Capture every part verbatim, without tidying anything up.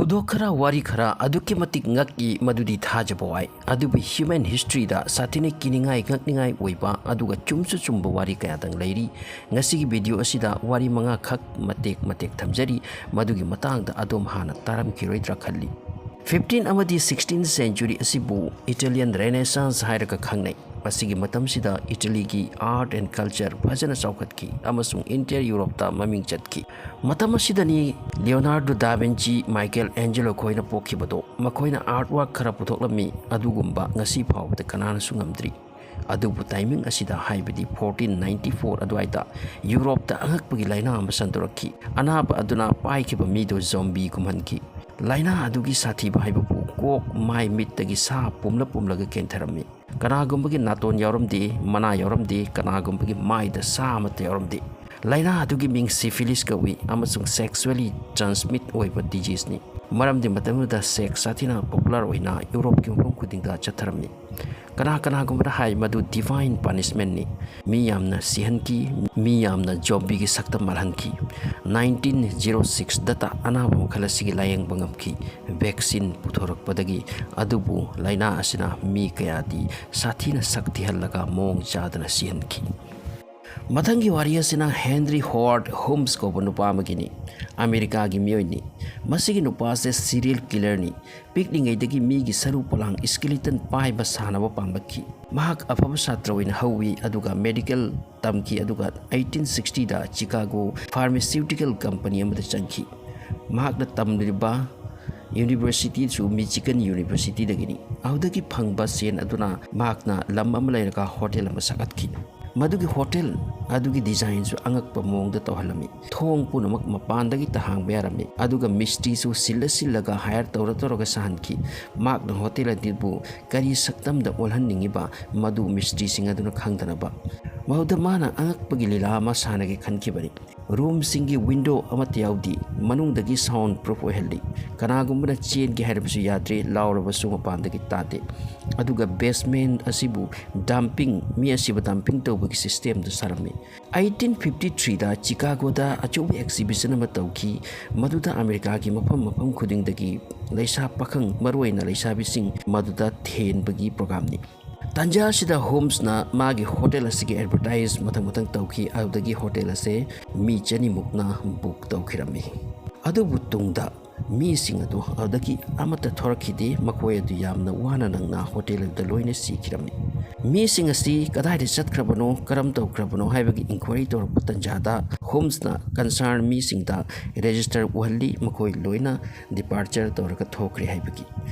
ꯗꯣ ꯈꯔ ꯋꯥꯔꯤ ꯈꯔ ꯑꯗꯨꯛꯀꯤ ꯃꯇꯤꯛ ꯉꯛꯏ, ꯃꯗꯨꯗꯤ ꯊꯥꯖꯕ ꯋꯥꯏ꯫ ꯑꯗꯨꯕꯨ human historyꯗ ꯁꯥꯊꯤꯅ ꯀꯤꯅꯤꯡꯉꯥꯏ, ꯉꯛꯅꯤꯡꯉꯥꯏ ꯑꯣꯏꯕ ꯑꯗꯨꯒ ꯆꯨꯝꯁꯨ ꯆꯨꯝꯕ ꯋꯥꯔꯤ ꯀꯌꯥꯗꯪ ꯂꯩꯔꯤ꯫ ꯉꯁꯤꯒꯤ video ꯑꯁꯤꯗ ꯋꯥꯔꯤ ꯃꯉꯥꯈꯛ ꯃꯇꯦꯛ ꯃꯇꯦꯛ ꯊꯝꯖꯔꯤ, ꯃꯗꯨꯒꯤ ꯃꯇꯥꯡꯗ ꯑꯗꯣꯝ ꯍꯥꯟꯅ ꯇꯥꯔꯝꯈꯤꯔꯣꯏꯗ꯭ꯔꯥ ꯈꯜꯂꯤ꯫ Fifteen ꯑꯃꯗꯤ sixteenth century ꯑꯁꯤꯕꯨ Italian Renaissance ꯍꯥꯏꯔꯒ ꯈꯪꯅꯩ꯫ ꯃꯁꯤꯒꯤ ꯃꯇꯝꯁꯤꯗ Italyꯒꯤ art and culture ꯐꯖꯅ ꯆꯥꯎꯈꯠꯈꯤ ꯑꯃꯁꯨꯡ entire Europeꯇ ꯃꯃꯤꯡ ꯆꯠꯈꯤ꯫ ꯃꯇꯝ ꯑꯁꯤꯗꯅꯤ Leonardo da Vinci, Michelangelo ꯈꯣꯏꯅ ꯄꯣꯛꯈꯤꯕꯗꯣ꯫ ꯃꯈꯣꯏꯅ artwork ꯈꯔ ꯄꯨꯊꯣꯛꯂꯝꯃꯤ, ꯑꯗꯨꯒꯨꯝꯕ ꯉꯁꯤ ꯐꯥꯎꯕꯗ ꯀꯅꯥꯅꯁꯨ ꯉꯝꯗ꯭ꯔꯤ꯫ ꯑꯗꯨꯕꯨ timing ꯑꯁꯤꯗ, ꯍꯥꯏꯕꯗꯤ fourteen ninety four ꯑꯗꯨꯋꯥꯏꯗ, Europeꯇ ꯑꯉꯛꯄꯒꯤ ꯂꯥꯏꯅꯥ ꯑꯃ ꯁꯟꯗꯣꯔꯛꯈꯤ꯫ ꯑꯅꯥꯕ ꯑꯗꯨꯅ ꯄꯥꯏꯈꯤꯕ ꯃꯤꯗꯨ zombie ꯒꯨꯝꯍꯟꯈꯤ꯫ ꯂꯥꯏꯅꯥ ꯑꯗꯨꯒꯤ ꯁꯥꯊꯤꯕ ꯍꯥꯏꯕꯕꯨ ꯀꯣꯛ, ꯃꯥꯏ, ꯃꯤꯠꯇꯒꯤ ꯁꯥ ꯄꯨꯝꯂ ꯄꯨꯝꯂꯒ ꯀꯦꯟꯊꯔꯝꯃꯤ꯫ ꯀꯅꯥꯒꯨꯝꯕꯒꯤ ꯅꯥꯇꯣꯟ ꯌꯥꯎꯔꯝꯗꯦ, ꯃꯅꯥ ꯌꯥꯎꯔꯝꯗꯦ, ꯀꯅꯥꯒꯨꯝꯕꯒꯤ ꯃꯥꯏꯗ ꯁꯥ ꯑꯃꯠꯇ ꯌꯥꯎꯔꯝꯗꯦ꯫ ꯂꯥꯏꯅꯥ ꯑꯗꯨꯒꯤ ꯃꯤꯡ syphilis ꯀꯧꯏ ꯑꯃꯁꯨꯡ sexually transmit ꯑꯣꯏꯕ diseaseꯅꯤ꯫ ꯃꯔꯝꯗꯤ ꯃꯇꯝꯗꯨꯗ sex ꯁꯥꯊꯤꯅ popular ꯑꯣꯏꯅ Europeꯀꯤ ꯃꯐꯝ ꯈꯨꯗꯤꯡꯗ ꯆꯠꯊꯔꯝꯃꯤ꯫ ꯀꯅꯥ ꯀꯅꯥꯒꯨꯝꯕꯅ ꯍꯥꯏ ꯃꯗꯨ divine punishmentꯅꯤ꯫ ꯃꯤ ꯌꯥꯝꯅ ꯁꯤꯍꯟꯈꯤ, ꯃꯤ ꯌꯥꯝꯅ zombieꯒꯤ ꯁꯛꯇꯝ ꯃꯥꯜꯍꯟꯈꯤ꯫ Nineteen zero sixꯇꯇ ꯑꯅꯥꯕ ꯃꯈꯜ ꯑꯁꯤꯒꯤ ꯂꯥꯌꯦꯡꯕ ꯉꯝꯈꯤ꯫ Vaccine ꯄꯨꯊꯣꯔꯛꯄꯗꯒꯤ꯫ ꯑꯗꯨꯕꯨ ꯂꯥꯏꯅꯥ ꯑꯁꯤꯅ ꯃꯤ ꯀꯌꯥꯗꯤ ꯁꯥꯊꯤꯅ ꯁꯛ ꯊꯤꯍꯜꯂꯒ ꯃꯑꯣꯡ ꯆꯥꯗꯅ ꯁꯤꯍꯟꯈꯤ꯫ ꯃꯊꯪꯒꯤ ꯋꯥꯔꯤ ꯑꯁꯤꯅ Henry Howard Holmes ꯀꯧꯕ ꯅꯨꯄꯥ ꯑꯃꯒꯤꯅꯤ꯫ ꯑꯃꯦꯔꯤꯀꯥꯒꯤ ꯃꯤꯑꯣꯏꯅꯤ꯫ ꯃꯁꯤꯒꯤ ꯅꯨꯄꯥꯁꯦ serial killerꯅꯤ꯫ ꯄꯤꯛꯂꯤꯉꯩꯗꯒꯤ ꯃꯤꯒꯤ ꯁꯔꯨ ꯄꯣꯂꯥꯡ, skeleton, ꯄꯥꯏꯕ ꯁꯥꯟꯅꯕ ꯄꯥꯝꯂꯛꯈꯤ꯫ ꯃꯍꯥꯛ ꯑꯐꯕ ꯁꯥꯇ꯭ꯔ ꯑꯣꯏꯅ ꯍꯧꯏ, ꯑꯗꯨꯒ medical ꯇꯝꯈꯤ, ꯑꯗꯨꯒ eighteen sixtyꯗ Chicago pharmaceutical company ꯑꯃꯗ ꯆꯪꯈꯤ꯫ ꯃꯍꯥꯛꯅ ꯇꯝꯂꯤꯕ universityꯁꯨ Michigan Universityꯗꯒꯤꯅꯤ꯫ ꯑꯗꯨꯗꯒꯤ ꯐꯪꯕ ꯁꯦꯟ ꯑꯗꯨꯅ ꯃꯍꯥꯛꯅ ꯂꯝ ꯑꯃ ꯂꯩꯔꯒ hotel ꯑꯃ ꯁꯥꯒꯠꯈꯤ꯫ ꯃꯗꯨꯒꯤ hotel ꯑꯗꯨꯒꯤ designꯁꯨ ꯑꯉꯛꯄ ꯃꯑꯣꯡꯗ ꯇꯧꯍꯜꯂꯝꯃꯤ꯫ ꯊꯣꯡ ꯄꯨꯝꯅꯃꯛ ꯃꯄꯥꯟꯗꯒꯤ ꯇꯍꯥꯡꯕ ꯌꯥꯔꯝꯃꯤ, ꯑꯗꯨꯒ ꯃꯤꯁꯇ꯭ꯔꯤꯁꯨ ꯁꯤꯜꯂ ꯁꯤꯜꯂꯒ hire ꯇꯧꯔ ꯇꯧꯔꯒ ꯁꯥꯍꯟꯈꯤ꯫ ꯃꯍꯥꯛꯅ hotel ꯑꯗꯨꯕꯨ ꯀꯔꯤ ꯁꯛꯇꯝꯗ ꯑꯣꯜꯍꯟꯅꯤꯡꯉꯤꯕ, ꯃꯗꯨ ꯃꯤꯁꯇ꯭ꯔꯤꯁꯤꯡ ꯑꯗꯨꯅ ꯈꯪꯗꯅꯕ꯫ ꯃꯗꯨꯗ ꯃꯥꯅ ꯑꯉꯛꯄꯒꯤ ꯂꯤꯂꯥ ꯑꯃ ꯁꯥꯟꯅꯒꯦ ꯈꯟꯈꯤꯕꯅꯤ꯫ ꯔꯨꯝꯁꯤꯡꯒꯤ ꯋꯤꯟꯗꯣ ꯑꯃꯠꯇ ꯌꯥꯎꯗꯦ꯫ ꯃꯅꯨꯡꯗꯒꯤ ꯁꯥꯎꯟ ꯄ꯭ꯔꯨꯐ ꯑꯣꯏꯍꯜꯂꯤ꯫ ꯀꯅꯥꯒꯨꯝꯕꯅ ꯆꯦꯟꯒꯦ ꯍꯥꯏꯔꯕꯁꯨ ꯌꯥꯗ꯭ꯔꯦ, ꯂꯥꯎꯔꯕꯁꯨ ꯃꯄꯥꯟꯗꯒꯤ ꯇꯥꯗꯦ꯫ ꯑꯗꯨꯒ ꯕꯦꯁꯃꯦꯟ ꯑꯁꯤꯕꯨ ꯗꯝꯄꯤꯡ, ꯃꯤ ꯑꯁꯤꯕꯨ ꯗꯝꯄꯤꯡ ꯇꯧꯕꯒꯤ ꯁꯤꯁꯇꯦꯝꯗꯨ ꯁꯥꯔꯝꯃꯤ꯫ ꯑꯩꯇꯤꯟ ꯐꯤꯐꯇꯤ ꯊ꯭ꯔꯤꯗ ꯆꯤꯀꯥꯒꯣꯗ ꯑꯆꯧꯕ ꯑꯦꯛꯁꯤꯕꯤꯁꯟ ꯑꯃ ꯇꯧꯈꯤ꯫ ꯃꯗꯨꯗ ꯑꯃꯦꯔꯤꯀꯥꯒꯤ ꯃꯐꯝ ꯃꯐꯝ ꯈꯨꯗꯤꯡꯗꯒꯤ ꯂꯩꯁꯥ ꯄꯥꯈꯪ, ꯃꯔꯨꯑꯣꯏꯅ ꯂꯩꯁꯥꯕꯤꯁꯤꯡ ꯃꯗꯨꯗ ꯊꯦꯟꯕꯒꯤ ꯄ꯭ꯔꯣꯒ꯭ꯔꯥꯝꯅꯤ꯫ ꯇꯥꯟꯖꯥ ꯑꯁꯤꯗ ꯍꯣꯝꯁꯅ ꯃꯥꯒꯤ ꯍꯣꯇꯦꯜ ꯑꯁꯤꯒꯤ ꯑꯦꯗꯚꯔꯇꯥꯏꯁ ꯃꯊꯪ ꯃꯊꯪ ꯇꯧꯈꯤ꯫ ꯑꯗꯨꯗꯒꯤ ꯍꯣꯇꯦꯜ ꯑꯁꯦ ꯃꯤ ꯆꯅꯤꯃꯨꯛꯅ ꯕꯨꯛ ꯇꯧꯈꯤꯔꯝꯃꯤ꯫ ꯑꯗꯨꯕꯨ ꯇꯨꯡꯗ ꯃꯤꯁꯤꯡ ꯑꯗꯨ ꯑꯗꯨꯗꯒꯤ ꯑꯃꯠꯇ ꯊꯣꯔꯛꯈꯤꯗꯦ꯫ ꯃꯈꯣꯏ ꯑꯗꯨ ꯌꯥꯝꯅ ꯋꯥꯅ ꯅꯪꯅ ꯍꯣꯇꯦꯜ ꯑꯗꯨꯗ ꯂꯣꯏꯅ ꯁꯤꯈꯤꯔꯝꯃꯤ꯫ ꯃꯤꯁꯤꯡ ꯑꯁꯤ ꯀꯗꯥꯏꯗ ꯆꯠꯈ꯭ꯔꯕꯅꯣ, ꯀꯔꯝ ꯇꯧꯈ꯭ꯔꯕꯅꯣ ꯍꯥꯏꯕꯒꯤ ꯏꯟꯀ꯭ꯋꯥꯏꯔꯤ ꯇꯧꯔꯛꯄ ꯇꯥꯟꯖꯥꯗ ꯍꯣꯝꯁꯅ ꯀꯟꯁꯔꯟ ꯃꯤꯁꯤꯡꯗ ꯔꯦꯖꯤꯁꯇꯔ ꯎꯍꯜꯂꯤ, ꯃꯈꯣꯏ ꯂꯣꯏꯅ ꯗꯤꯄꯥꯔꯆꯔ ꯇꯧꯔꯒ ꯊꯣꯛꯈ꯭ꯔꯦ ꯍꯥꯏꯕꯒꯤ꯫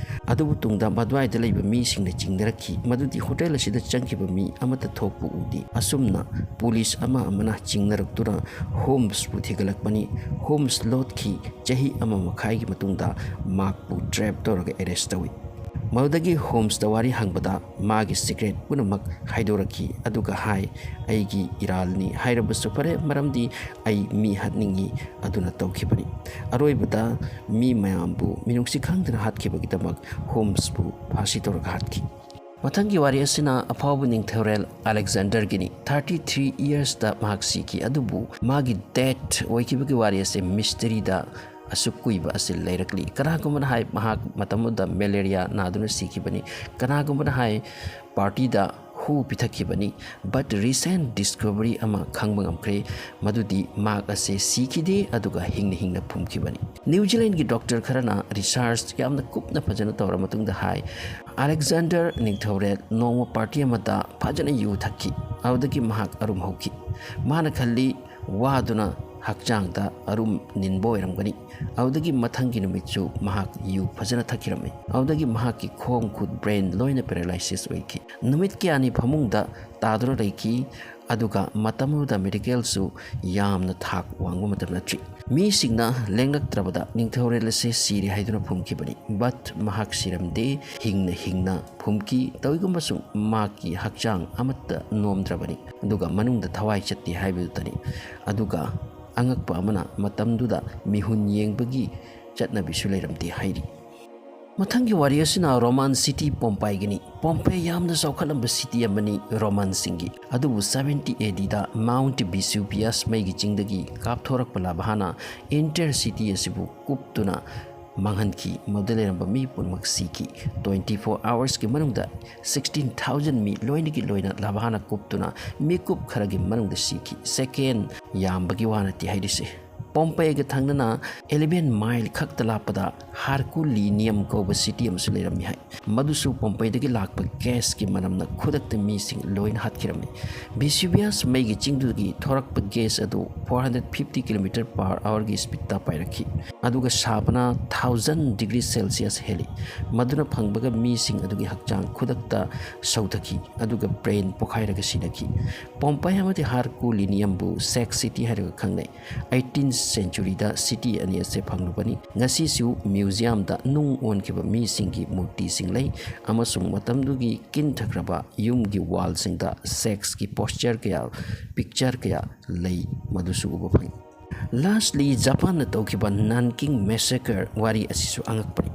ꯑꯗꯨꯕꯨ ꯇꯨꯡꯗ ꯃꯗꯨꯋꯥꯏꯗ ꯂꯩꯕ ꯃꯤꯁꯤꯡꯅ ꯆꯤꯡꯅꯔꯛꯈꯤ ꯃꯗꯨꯗꯤ ꯍꯣꯇꯦꯜ ꯑꯁꯤꯗ ꯆꯪꯈꯤꯕ ꯃꯤ ꯑꯃꯠꯇ ꯊꯣꯛꯄ ꯎꯗꯦ꯫ ꯑꯁꯨꯝꯅ ꯄꯨꯂꯤꯁ ꯑꯃ ꯑꯃꯅ ꯆꯤꯡꯅꯔꯛꯇꯨꯅ ꯍꯣꯝꯁꯄꯨ ꯊꯤꯒꯠꯂꯛꯄꯅꯤ꯫ ꯍꯣꯝꯁ ꯂꯣꯠꯈꯤ꯫ ꯆꯍꯤ ꯑꯃ ꯃꯈꯥꯏꯒꯤ ꯃꯇꯨꯡꯗ ꯃꯥꯔꯛꯄꯨ ꯇ꯭ꯔꯦꯞ ꯇꯧꯔꯒ ꯑꯦꯔꯦꯁ ꯇꯧꯏ꯫ ꯃꯗꯨꯗꯒꯤ ꯍꯣꯝꯁꯇ ꯋꯥꯔꯤ ꯍꯪꯕꯗ ꯃꯥꯒꯤ ꯁꯤꯀ꯭ꯔꯦꯠ ꯄꯨꯝꯅꯃꯛ ꯍꯥꯏꯗꯣꯔꯛꯈꯤ, ꯑꯗꯨꯒ ꯍꯥꯏ, "ꯑꯩꯒꯤ ꯏꯔꯥꯜꯅꯤ ꯍꯥꯏꯔꯕꯁꯨ ꯐꯔꯦ, ꯃꯔꯝꯗꯤ ꯑꯩ ꯃꯤ ꯍꯥꯠꯅꯤꯡꯏ, ꯑꯗꯨꯅ ꯇꯧꯈꯤꯕꯅꯤ"꯫ ꯑꯔꯣꯏꯕꯗ ꯃꯤ ꯃꯌꯥꯝꯕꯨ ꯃꯤꯅꯨꯡꯁꯤ ꯈꯪꯗꯅ ꯍꯥꯠꯈꯤꯕꯒꯤꯗꯃꯛ ꯍꯣꯝꯁꯄꯨ ꯐꯥꯁꯤ ꯇꯧꯔꯒ ꯍꯥꯠꯈꯤ꯫ ꯃꯊꯪꯒꯤ ꯋꯥꯔꯤ ꯑꯁꯤꯅ ꯑꯐꯥꯎꯕ ꯅꯤꯡꯊꯧꯔꯦꯜ ꯑꯂꯦꯛꯖꯥꯟꯗꯔꯒꯤꯅꯤ꯫ ꯊꯥꯔꯇꯤ ꯊ꯭ꯔꯤ ꯏꯌꯔꯁꯇ ꯃꯍꯥꯛ ꯁꯤꯈꯤ, ꯑꯗꯨꯕꯨ ꯃꯥꯒꯤ ꯗꯦꯠ ꯑꯣꯏꯈꯤꯕꯒꯤ ꯋꯥꯔꯤ ꯑꯁꯤ ꯃꯤꯁꯇꯔꯤꯗ ꯑꯁꯨꯛ ꯀꯨꯏꯕ ꯑꯁꯤ ꯂꯩꯔꯛꯂꯤ꯫ ꯀꯅꯥꯒꯨꯝꯕꯅ ꯍꯥꯏ, ꯃꯍꯥꯛ ꯃꯇꯝ ꯑꯗꯨꯗ ꯃꯦꯂꯦꯔꯤꯌꯥ ꯅꯥꯗꯨꯅ ꯁꯤꯈꯤꯕꯅꯤ꯫ ꯀꯅꯥꯒꯨꯝꯕꯅ ꯍꯥꯏ, ꯄꯥꯔꯇꯤꯗ ꯍꯨ ꯄꯤꯊꯛꯈꯤꯕꯅꯤ꯫ But recent discovery ꯑꯃ ꯈꯪꯕ ꯉꯝꯈ꯭ꯔꯦ, ꯃꯗꯨꯗꯤ ꯃꯍꯥꯛ ꯑꯁꯦ ꯁꯤꯈꯤꯗꯦ, ꯑꯗꯨꯒ ꯍꯤꯡꯅ ꯍꯤꯡꯅ ꯐꯨꯝꯈꯤꯕꯅꯤ꯫ ꯅ꯭ꯌꯨ ꯖꯤꯂꯦꯟꯒꯤ ꯗꯣꯛꯇꯔ ꯈꯔꯅ ꯔꯤꯁꯔꯆ ꯌꯥꯝꯅ ꯀꯨꯞꯅ ꯐꯖꯅ ꯇꯧꯔ ꯃꯇꯨꯡꯗ ꯍꯥꯏ, ꯑꯂꯦꯛꯖꯥꯟꯗꯔ ꯅꯤꯡꯊꯧꯔꯦꯜ ꯅꯣꯡꯃ ꯄꯥꯔꯇꯤ ꯑꯃꯗ ꯐꯖꯅ ꯌꯨ ꯊꯛꯈꯤ꯫ ꯑꯗꯨꯗꯒꯤ ꯃꯍꯥꯛ ꯑꯔꯨꯝ ꯍꯧꯈꯤ꯫ ꯃꯥꯅ ꯈꯜꯂꯤ, ꯋꯥꯗꯨꯅ ꯍꯛꯆꯥꯡꯗ ꯑꯔꯨꯝ ꯅꯤꯟꯕ ꯑꯣꯏꯔꯝꯒꯅꯤ꯫ ꯑꯗꯨꯗꯒꯤ ꯃꯊꯪꯒꯤ ꯅꯨꯃꯤꯠꯁꯨ ꯃꯍꯥꯛ ꯌꯨ ꯐꯖꯅ ꯊꯛꯈꯤꯔꯝꯃꯤ꯫ ꯑꯗꯨꯗꯒꯤ ꯃꯍꯥꯛꯀꯤ ꯈꯣꯡ ꯈꯨꯠ, ꯕ꯭ꯔꯦꯟ ꯂꯣꯏꯅ ꯄꯦꯔꯥꯂꯥꯏꯁꯤꯁ ꯑꯣꯏꯈꯤ꯫ ꯅꯨꯃꯤꯠ ꯀꯌꯥꯅꯤ ꯐꯃꯨꯡꯗ ꯇꯥꯗꯨꯅ ꯂꯩꯈꯤ꯫ ꯑꯗꯨꯒ ꯃꯇꯝ ꯑꯗꯨꯗ ꯃꯦꯗꯤꯀꯦꯜꯁꯨ ꯌꯥꯝꯅ ꯊꯥꯛ ꯋꯥꯡꯕ ꯃꯇꯝ ꯅꯠꯇ꯭ꯔꯤ꯫ ꯃꯤꯁꯤꯡꯅ ꯂꯦꯡꯂꯛꯇ꯭ꯔꯕꯗ ꯅꯤꯡꯊꯧꯔꯦꯜ ꯑꯁꯤ ꯁꯤꯔꯦ ꯍꯥꯏꯗꯨꯅ ꯐꯨꯝꯈꯤꯕꯅꯤ꯫ But ꯃꯍꯥꯛ ꯁꯤꯔꯝꯗꯦ, ꯍꯤꯡꯅ ꯍꯤꯡꯅ ꯐꯨꯝꯈꯤ꯫ ꯇꯧꯏꯒꯨꯝꯕꯁꯨꯡ ꯃꯍꯥꯛꯀꯤ ꯍꯛꯆꯥꯡ ꯑꯃꯠꯇ ꯅꯣꯝꯗ꯭ꯔꯕꯅꯤ꯫ ꯑꯗꯨꯒ ꯃꯅꯨꯡꯗ ꯊꯋꯥꯏ ꯆꯠꯇꯦ ꯍꯥꯏꯕꯗꯨꯇꯅꯤ꯫ ꯑꯗꯨꯒ ꯑꯉꯛꯄ ꯑꯃꯅ, ꯃꯇꯝꯗꯨꯗ ꯃꯤꯍꯨꯟ ꯌꯦꯡꯕꯒꯤ ꯆꯠꯅꯕꯤꯁꯨ ꯂꯩꯔꯝꯗꯦ ꯍꯥꯏꯔꯤ꯫ ꯃꯊꯪꯒꯤ ꯋꯥꯔꯤ ꯑꯁꯤꯅ ꯔꯣꯃꯥꯟ ꯁꯤꯇꯤ ꯄꯣꯝꯄꯥꯏꯒꯤꯅꯤ꯫ ꯄꯣꯝꯄꯦ ꯌꯥꯝꯅ ꯆꯥꯎꯈꯠꯂꯝꯕ ꯁꯤꯇꯤ ꯑꯃꯅꯤ ꯔꯣꯃꯥꯟꯁꯤꯡꯒꯤ꯫ ꯑꯗꯨꯕꯨ seventy A D the Mount Vesuvius ꯃꯩꯒꯤ ꯆꯤꯡꯗꯒꯤ ꯀꯥꯞꯊꯣꯔꯛꯄ ꯂꯥꯚꯥꯅ entire city ꯑꯁꯤꯕꯨ ꯀꯨꯞꯇꯨꯅ ꯃꯥꯡꯍꯟꯈꯤ꯫ ꯃꯗꯨꯗ ꯂꯩꯔꯝꯕ ꯃꯤ ꯄꯨꯝꯅꯃꯛ ꯁꯤꯈꯤ꯫ Twenty four hours ꯀꯤ ꯃꯅꯨꯡꯗ sixteen thousand ꯃꯤ ꯂꯣꯏꯅꯒꯤ ꯂꯣꯏꯅ ꯂꯥꯚꯥꯅ ꯀꯨꯞꯇꯨꯅ ꯃꯤꯀꯨꯞ ꯈꯔꯒꯤ ꯃꯅꯨꯡꯗ ꯁꯤꯈꯤ꯫ Second ꯌꯥꯝꯕꯒꯤ ꯋꯥ ꯅꯠꯇꯦ ꯍꯥꯏꯔꯤꯁꯦ꯫ ꯄꯣꯝꯄꯦꯒ ꯊꯪꯅꯅ eleven mile ꯈꯛꯇ ꯂꯥꯞꯄꯗ Herculaneum ꯀꯧꯕ ꯁꯤꯇꯤ ꯑꯃꯁꯨ ꯂꯩꯔꯝꯃꯤ ꯍꯥꯏ꯫ ꯃꯗꯨꯁꯨ ꯄꯣꯝꯄꯦꯗꯒꯤ ꯂꯥꯛꯄ ꯒ꯭ꯌꯥꯁꯀꯤ ꯃꯅꯝꯅ ꯈꯨꯗꯛꯇ ꯃꯤꯁꯤꯡ ꯂꯣꯏꯅ ꯍꯥꯠꯈꯤꯔꯝꯃꯤ꯫ ꯚꯤꯁꯨꯚꯤꯌꯁ ꯃꯩꯒꯤ ꯆꯤꯡꯗꯨꯗꯒꯤ ꯊꯣꯔꯛꯄ ꯒ꯭ꯌꯥꯁ ꯑꯗꯨ four hundred fifty kilometer per hour ꯒꯤ speed ꯇ ꯄꯥꯏꯔꯛꯈꯤ꯫ ꯑꯗꯨꯒ ꯁꯥꯕꯅ thousand degree Celsius ꯍꯦꯜꯂꯤ꯫ ꯃꯗꯨꯅ ꯐꯪꯕꯒ ꯃꯤꯁꯤꯡ ꯑꯗꯨꯒꯤ ꯍꯛꯆꯥꯡ ꯈꯨꯗꯛꯇ ꯁꯧꯊꯈꯤ, ꯑꯗꯨꯒ brain ꯄꯣꯈꯥꯏꯔꯒ ꯁꯤꯅꯈꯤ꯫ ꯄꯣꯝꯄꯥꯏ ꯑꯃꯗꯤ ꯍꯥꯔꯀꯨꯂꯤꯅꯤꯌꯝꯕꯨ ꯁꯦꯛꯁ ꯁꯤꯇꯤ ꯍꯥꯏꯔꯒ ꯈꯪꯅꯩ꯫ Eighteenth century ꯗ ꯁꯤꯇꯤ ꯑꯅꯤ ꯑꯁꯦ ꯐꯪꯂꯨꯕꯅꯤ꯫ ꯉꯁꯤꯁꯨ museum ꯗ ꯅꯨꯡ ꯑꯣꯟꯈꯤꯕ ꯃꯤꯁꯤꯡꯒꯤ ꯃꯨꯔꯇꯤꯁꯤꯡ ꯂꯩ, ꯑꯃꯁꯨꯡ ꯃꯇꯝꯗꯨꯒꯤ ꯀꯤꯟꯊꯈ꯭ꯔꯕ ꯌꯨꯝꯒꯤ wall ꯁꯤꯡꯗ ꯁꯦꯛꯁꯀꯤ posture ꯀꯌꯥ, picture ꯀꯌꯥ ꯂꯩ, ꯃꯗꯨꯁꯨ ꯎꯕ ꯐꯪꯏ꯫ Lastly, ꯖꯄꯥꯟꯅ ꯇꯧꯈꯤꯕ Nanking Massacre ꯋꯥꯔꯤ ꯑꯁꯤꯁꯨ ꯑꯉꯛꯄꯅꯤ꯫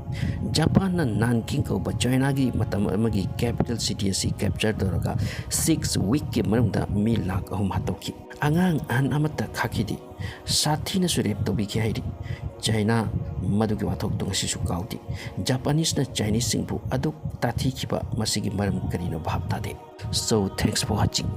ꯖꯄꯥꯟꯅ ꯅꯥꯟꯀꯤꯡ ꯀꯧꯕ ꯆꯥꯏꯅꯥꯒꯤ ꯃꯇꯝ ꯑꯃꯒꯤ capital city ꯑꯁꯤ capture ꯇꯧꯔꯒ six week ꯀꯤ ꯃꯅꯨꯡꯗ ꯃꯤ ꯂꯥꯈ ꯑꯍꯨꯝ ꯍꯥꯠꯇꯣꯛꯈꯤ꯫ ꯑꯉꯥꯡ ꯑꯍꯟ ꯑꯃꯠꯇ ꯈꯥꯛꯈꯤꯗꯦ꯫ ꯁꯥꯊꯤꯅꯁꯨ rape ꯇꯧꯕꯤꯈꯤ ꯍꯥꯏꯔꯤ꯫ ꯆꯥꯏꯅꯥ ꯃꯗꯨꯒꯤ ꯋꯥꯊꯣꯛꯇꯣ ꯉꯁꯤꯁꯨ ꯀꯥꯎꯗꯦ꯫ ꯖꯄꯥꯅꯤꯁꯅ ꯆꯥꯏꯅꯤꯁꯁꯤꯡꯕꯨ ꯑꯗꯨꯛ ꯇꯥꯊꯤꯈꯤꯕ ꯃꯁꯤꯒꯤ ꯃꯔꯝ ꯀꯔꯤꯅꯣ ꯚꯥꯞ ꯇꯥꯗꯦ꯫ So, thanks for watching.